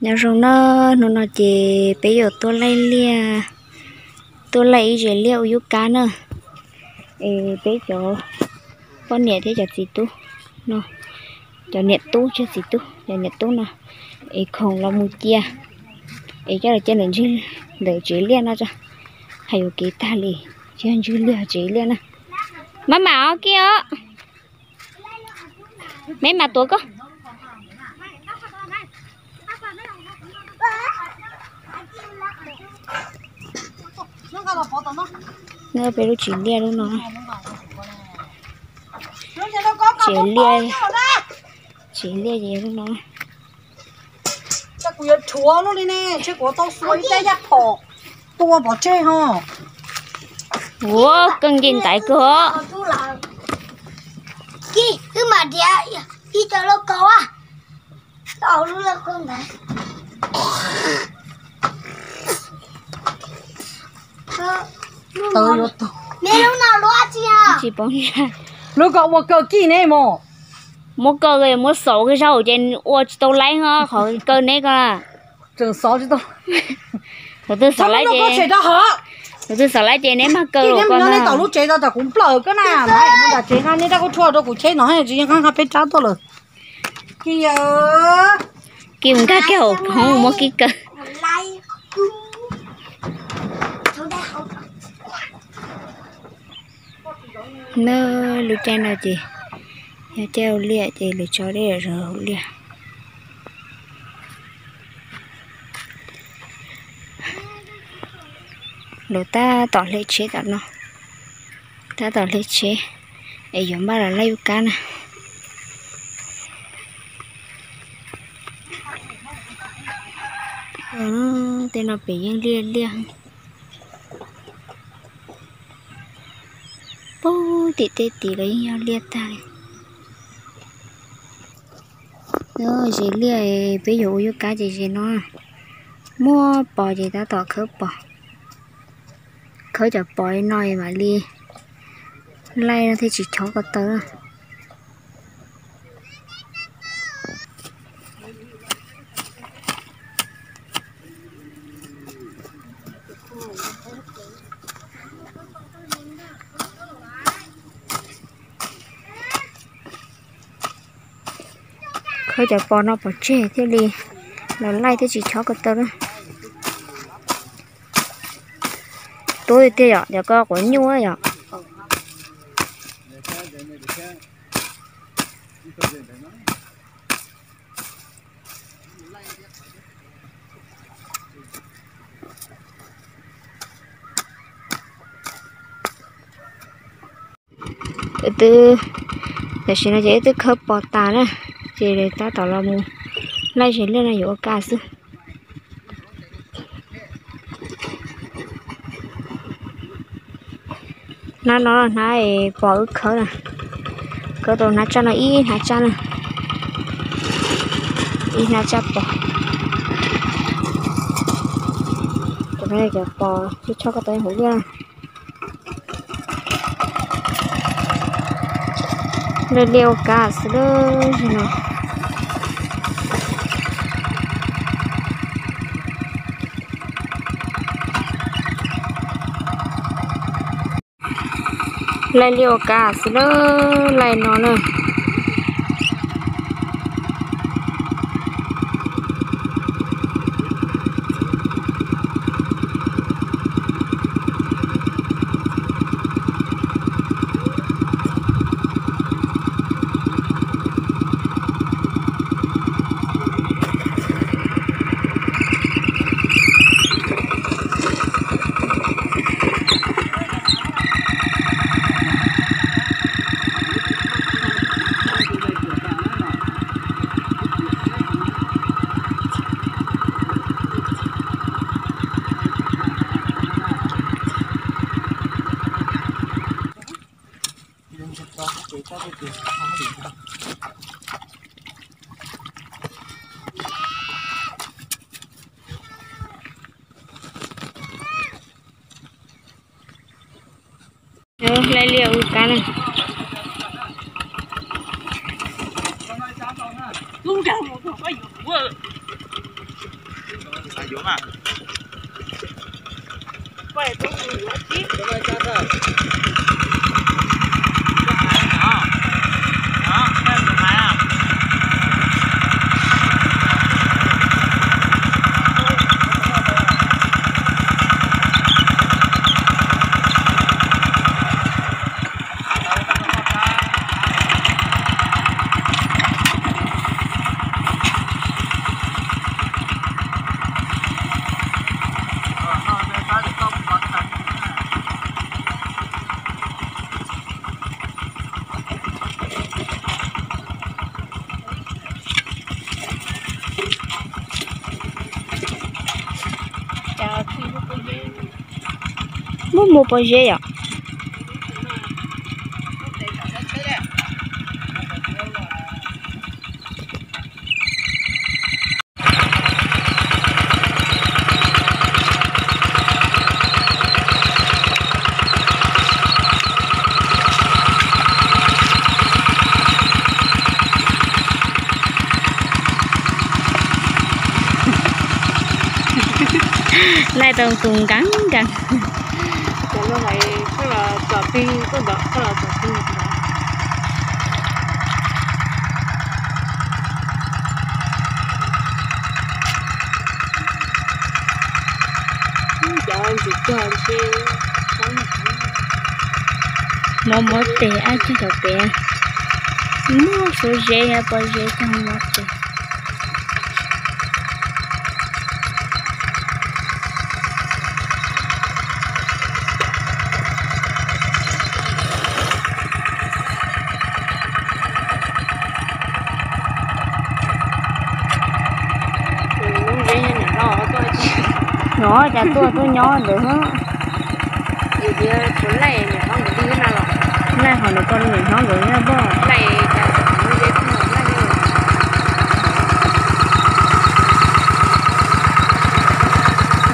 Nyob zoo na, hnub no ces peb yuav tuaj laij liaj, tuaj laij ib zes liaj ua yub kab na. Es peb cov poj niam thiab cov txiv tub no, cov niam tub thiab txiv tub, cov niam tub no, es khoom los mus cia, es coj los cia ntawm ntsis, ntawm tsev liaj no tso, hais yuav kev tag li, tsis yog ntsis liaj tsev liaj na. Maj mam os kiag os. Meb mas tuav koj. Peb lub tsev liaj lub no, tsev liaj, tsev liaj ces lub no. Kuv yuav rhuav lub li ne, ntshe kuv tau xuas ib caj yaj phom tua pov tseg ho. Ua koj nce ntaiv kawg os. Wb mam nrhiav ib co lauj kaub, lub lauj kaub ntawd. Tsis paub, lub ko ua kaw kij ne mos. Muab kaw, muab xauv zaum ces ua tsis tau laib os, qhov kaw neb ko. Tseem xauv tsis tau. Thaum twg xauv laib ces, thaum twg xauv laib ces neb mag kaw. Neb mus nyob neb tom lub tsev tau, tam kuv nplawm koj na, mus nram tsev nqa neb rab kub tshuaj rau kuv cheb no, tsis yeej qab nqa peb rab tuaj lawm. Kij mus nkag kiag hauv hoob muab kij kaw. Na, lub caij no ces yog caij ua liaj ces lawv tso dej zov hauv liaj. Lawv tab tom hle tsheb tom no, tab tom hle tsheb es yuav npaj los laij yub kab na. Tej no pem yeej liaj liaj. Puag tim tej tid los yeej yog liaj tag li. Zes liaj peb yuav ua yub kab ces zes no, muaj pos ces tab tom khawb pos, khawb cov pos li no mam li laij no thiaj tsis chob ko taw. Khawb cov pos no pov tseg thiaj li los laij thiaj tsis chob ko taw na. Tub tiag yom, cov ko quav nyuj yom. Tus twg, tam sim no ces wb twb khawb pos tas na, ces tab tom los mus laij zes liaj no yuav ua kaj xwb. Hnab no hnab pos wb khawb na, khawb tau hnab tsaj no ib hnab tsaj na, ib hnab tsaj pos. Cov pos twb chob ko taw hauv liaj. Laij liaj ua kav xwb lawm no. Laij liaj ua kav xwb lawm, laij no na. Laij liaj ua kav na. Muaj muaj pob zeb yom? Laij tau tus nkees nkees. Cov no lawv coj los tsom pig, tuaj ntawm coj los tsom pig. Cov ntsis cog ntshe mob mob tes ab tsi cov pem. Muaj suav zeb thiab pob zeb cog mob tes. Nyob cas tuaj tuaj nyob ntawd. Laij qhov ntawd koj niam hlob nkawd nyob pog.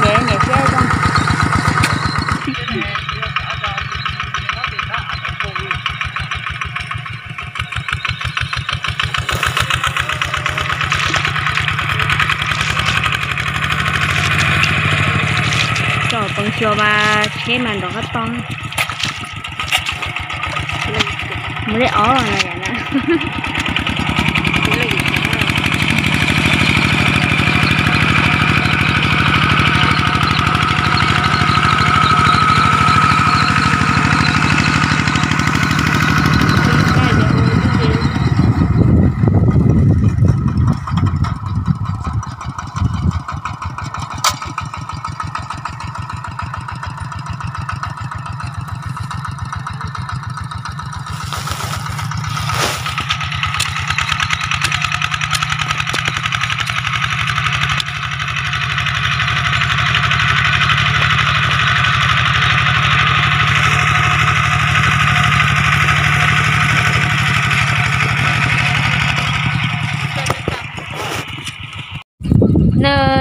Niam niam siab zoo. Tsom peev xyuas mas tsheb mas nrov qab to. Mus lej ob no yom na.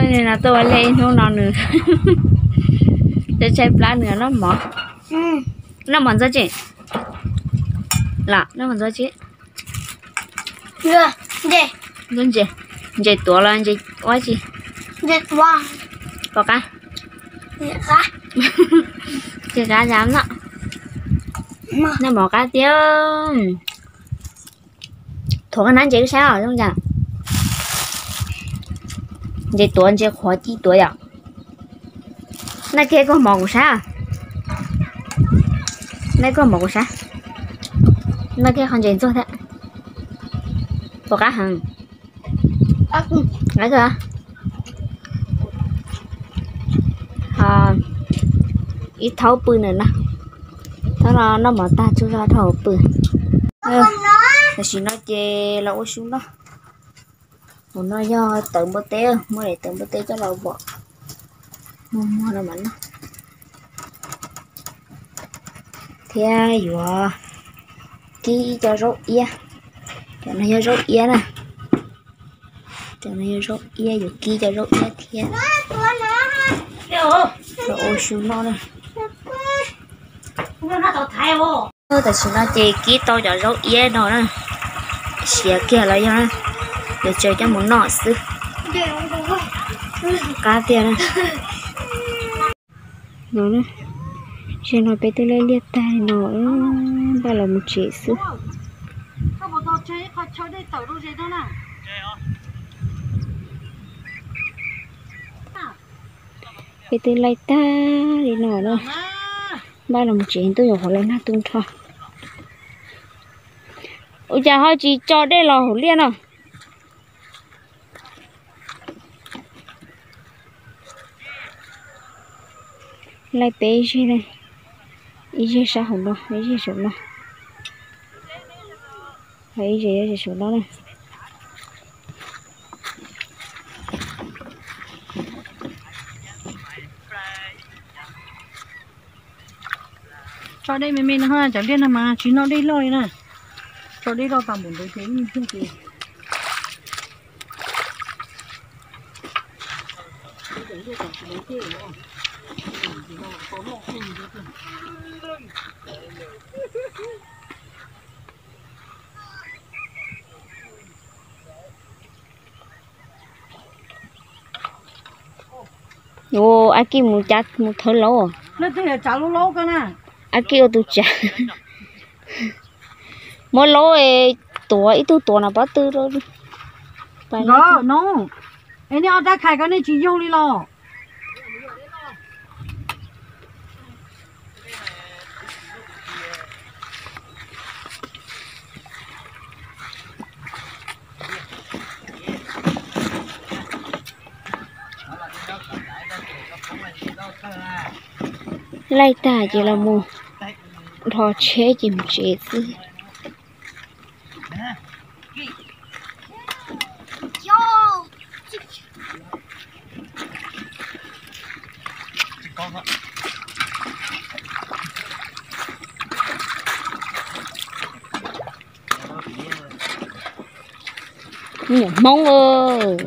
Nws no tuaj ua liaj ib hnub no nws tshaib plab nws noj mov. Noj mov ntxuav tsi? Los noj mov ntxuav tsi? Ntxuav ntses. Ntses tuav los ntses ua tsi? Pom qab. Tsis qab yam no. Noj mov qab tiag. Thuav koj hnab ntses wb saib os zoo cas. Ntses tuav ntses qhuav ci tuav yom. Noj kiag koj mov kuv saib. Noj koj mov kuv saib. Noj kiag qhov ntses ntxuag thiab. Pom qab heev. Ib thaub pw na no. Thaub no noj mov tag tsuj zog dhau pw. Tam sim no ces los ua su noj. Hauv no yog tawv npua teb, muab daim tawv npua teb coj los vom muag muag no mas noj. Thiab yuav kib ib co zaub iab. Cov no yog zaub iab na. Cov no yog zaub iab, yuav kib cov zaub iab thiab los ua su noj na. Tam sim no ces kib tau cov zaub iab no na, siav kiag los yog na, yuav tsaws coj mus noj xwb. Qab tiag na. No, zaum no peb twb laij liaj tag li no, npaj los mus tsev xwb. Peb twb laij tag li no na, npaj los mus tsev, ntuj yuav qhuav los nag tu nrho. Ua cas ho tsis tso dej los hauv liaj no? Laij peb ib zeg, ib zeg sab hauv no, ib zeg saum no, ib zeg saum no na. Tso dej me me no, cov liaj no mas tsis noj dej loj li na. Tso dej loj tas npaum ntawd ces ib pliag ces Ua, Ab Kij mus cav mus thawv laub. Ab Kij ua tus tsav. Muab laub tuav ib tug tuav no pob tw rau. No, es nej ob rab khais ko nej tsis yoog li los? Laij tag ces los mus dhos tsheb ces mus tsev xwb. Nyuam Hmoob,